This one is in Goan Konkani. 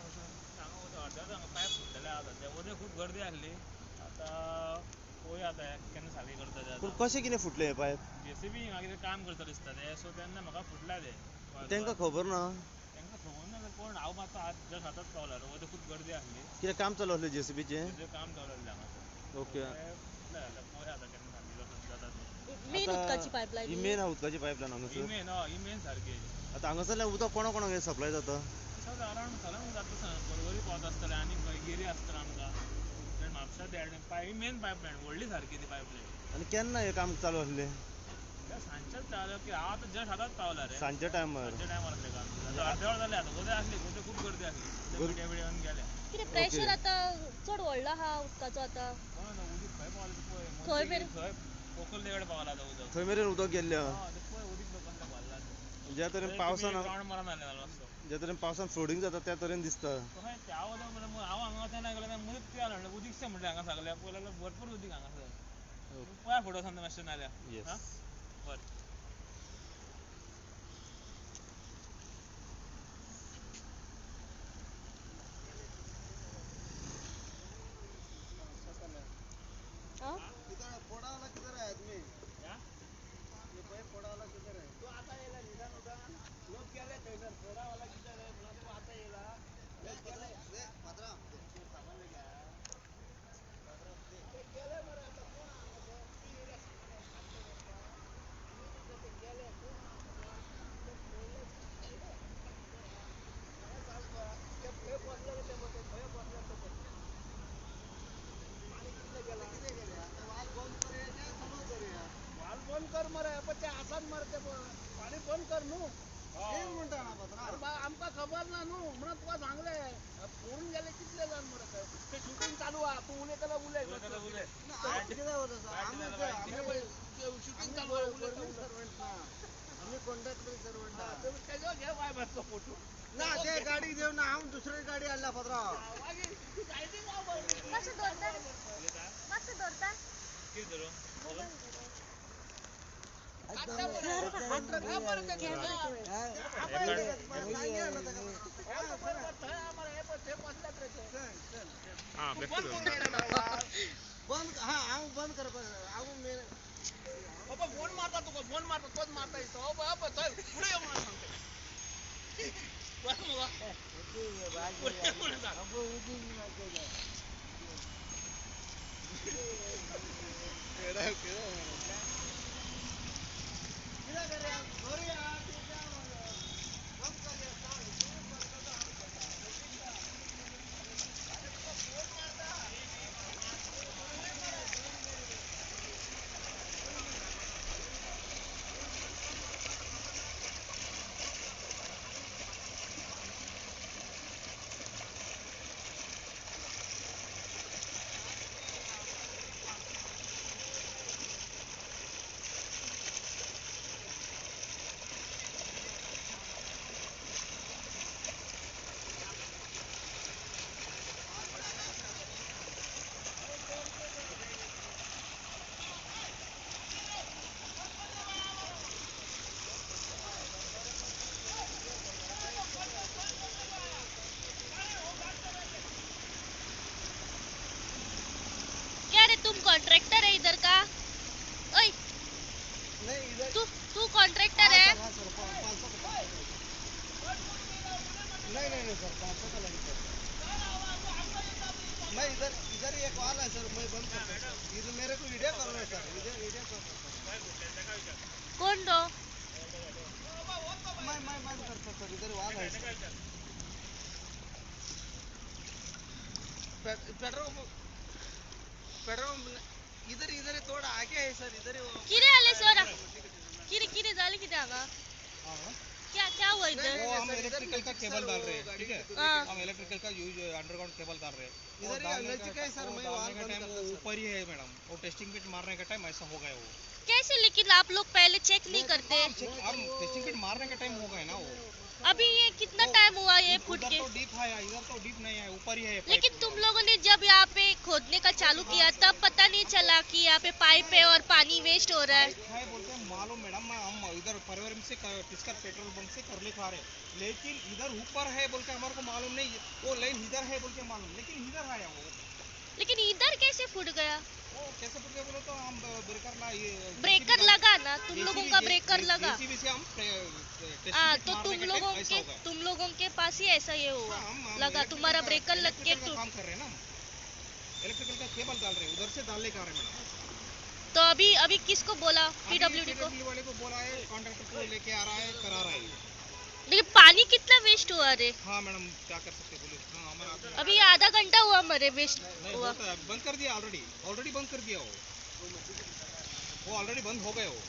हांगा अर्द्या हांगा पायप फुटलेले आसा सद्या, वयर खूब गर्दी आसली. आतां पळोवया आतां केन्ना सारकें करता ते. पूण कशें कितें फुटलें हें पायप? जेसीबी हांगा कितें काम करता दिसता ते, सो तेन्ना म्हाका फुटला ते. तांकां खबर ना? तांकां खबर ना कोण. हांव मातसो आज जस्ट आतांच पावला, वयर खूब गर्दी आसली. कितें काम चालू आसलें जेसीबीचें? तेजें काम चालू आसलें हांगासर. ओके. फुटलें, आतां पळोवया आतां केन्ना सारकें जाता तें. मेन उदकाची पायपलायन ही मेन आहा उदकाची पायपलायन ही हांगासर. मेन, हय, ही मेन सारकी. आतां हांगासरल्यान उदक कोणा कोणाक सप्लाय जाता? सगळें अरावंड सगळ्यांक जाता, पर्वरी पावता आसतलें आनी खंय गिरी आसतलो आमकां. म्हापशा ते ही मेन पायपलायन, व्हडली सारकी ती पायपलायन. आनी केन्ना हें काम चालू आसलें? सांजचेच चालू की हांव आतां जस्ट आतांच पावला रे. सांजच्या टायमार? सांजच्या टायमार आसलें काम. आतां अर्द्या वर जालें, आतां वयर आसली, वयर खूब गर्दी आसली. मिडिया बिडिया येवन गेले. कितें प्रेशर आतां चड व्हडलो आहा उदकाचो आतां? कोण उदीक खंय पावलें तें पळय. खंय मेरेन? थंय पोखर्ले कडेन पावलां आतां उदक. थंय मेरेन उदक गेल्लें आहा. हय, तें पळय उदीक कसलें भरलां तें. ज्या तरेन पावसान, रावंड मारून आयलें मातसो, ज्या तरेन पावसान फ्लोडींग जाता त्या तरेन दिसता. कशें त्या उदक म्हणल्यार हांव हांगा वचना गेल्यार मदींच कितें जालें म्हणल्यार उदीकशें म्हणलें हांगा सगळ्याक पळयल्यार जाल्यार भरपूर उदीक हांगासर. पळया फोटो सांगता मातशें नाल्यार. येस. बरें. फोड़ा वाला किधर है आदमी? ये पाइप फोड़ा वाला किधर है? तो आता येला निदान उदान लोक गेले थंयसर. फोड़ा वाला किधर है म्हणून तू आता येला, लोक गेले. सामान लेके आया. ते गेले मरे. आतां कोण हांगासर? तूं येयला सांगता ते गेले कोण हांगासर? ते पळयले ते खंय बसलेले, ते पळय खंय बसले ते पळय. पाणी कितलें गेलां? कितें केलें आतां? वाल बंद करूया, चालू करूया. वाल बंद कर मरे, पळय ते आसात मरे ते पळय. पाणी बंद कर न्हू. तेच म्हणटा ना पात्रांव. आमकां खबर ना न्हू म्हणून तुका सांगलें. फोडून गेले कितले जाण मरे थंय. ते शुटींग चालू आहा, तूं उलयतलो उलय. कितें शुटींग चालू आहा, उलयता उलय. सर्वंट ना आमी, कॉन्ट्रॅक्टरी सर्वंट. तेजो घे बाय मातसो फोटो. ना ते गाडी घेवन हांव दुसरी गाडी हाडल्या पात्रांव. मागीर जायती. मातशें दवरता, मातशें दवरता. कितें धरूं? बंद. हा, हांव बंद करपाक हांव मेन. फोन मारता तुका, फोन मारता, तोच मारता दिसता. अबे चल फुडें यो म्हणून सांगता. फुडें फुडें सांग. कितें करया? धरुया, बंद करया, सांग. बंद करता. क्या रे, तुम कॉन्ट्रैक्टर है इधर का? ओए नहीं, इधर तू तू कॉन्ट्रैक्टर है? हाँ सर, 500 का. नहीं नहीं नहीं सर, 500 का लगे सर. मैं इधर इधर एक वाल है सर, मैं बंद करता सर. इधर मेरे को वीडियो कर रहा है सर, इधर वीडियो कर रहा है. कोण तो? मैं बंद करता सर, इधर वाल है. पेट्रोल पेट्रोल इधर इधर थोड़ा आगे है सर, इधर ही. कितें जालें सर? कितें कितें जालें कितें हांगा? क्या क्या हुआ इधर? वो हम इलेक्ट्रिकल का केबल डाल रहे हैं, ठीक है? हाँ। हम इलेक्ट्रिकल का यूज अंडरग्राउंड केबल डाल रहे हैं. इधर ही नजदीक है सर, वो मैं डालने वाल का बंद टाइम करता वो सर. ऊपर ही है मैडम, वो टेस्टिंग पिट मारने का टाइम ऐसा हो गया वो. कैसे? लेकिन आप लोग पहले चेक नहीं करते? हम टेस्टिंग पिट मारने का टाइम हो गया ना वो. अभी ये कितना टाइम हुआ ये फूट उधर के? तो डीप है, इधर तो डीप नहीं है, ऊपर ही है पाइप. लेकिन तुम लोगों ने जब यहाँ पे खोदने का चालू किया तब पता नहीं चला कि यहाँ पे पाइप है और पानी वेस्ट हो रहा है? पाइप है बोलते हैं, मालूम मैडम. हम इधर इधर परवरिम से टिस्कर पेट्रोल पंप से करले को आ रहे, लेकिन इधर ऊपर है बोल के हमारे को मालूम नहीं, वो लाइन इधर है बोल के मालूम, लेकिन इधर आया वो। लेकिन इधर कैसे फूट गया? वो कैसे फूट गया बोलो तो हम ब्रेकर ला ये ब्रेकर लगा ना तुम लोगों का, ब्रेकर लगा। जेसीबी से हम हाँ टेस्टिंग तो पिट तुम मारने के लोगों टाइम ऐसा के हो गया। तुम लोगों के पास ही ऐसा ये हुआ हाँ, हम लगा इलेक्ट्रिकल तुम्हारा का ब्रेकर लग के इलेक्ट्रिकल का टूट। काम कर रहे हैं ना हम, इलेक्ट्रिकल का केबल डाल रहे हैं, उधर से डालने का रहे हैं मैडम। तो अभी अभी किसको बोला? अभी पीडब्ल्यूडी को? पीडब्ल्यू वाले को बोला है, कॉन्ट्रैक्टर को लेके आ रहा है, करा रहा है। लेकिन पानी कितना वेस्ट हुआ रे। हाँ मैडम क्या कर सकते बोले। हाँ हमारा आदमी अभी आधा घंटा हुआ मरे वेस्ट नहीं हुआ। होता है, बंद कर दिया ऑलरेडी, ऑलरेडी बंद कर दिया वो ऑलरेडी बंद हो गए वो।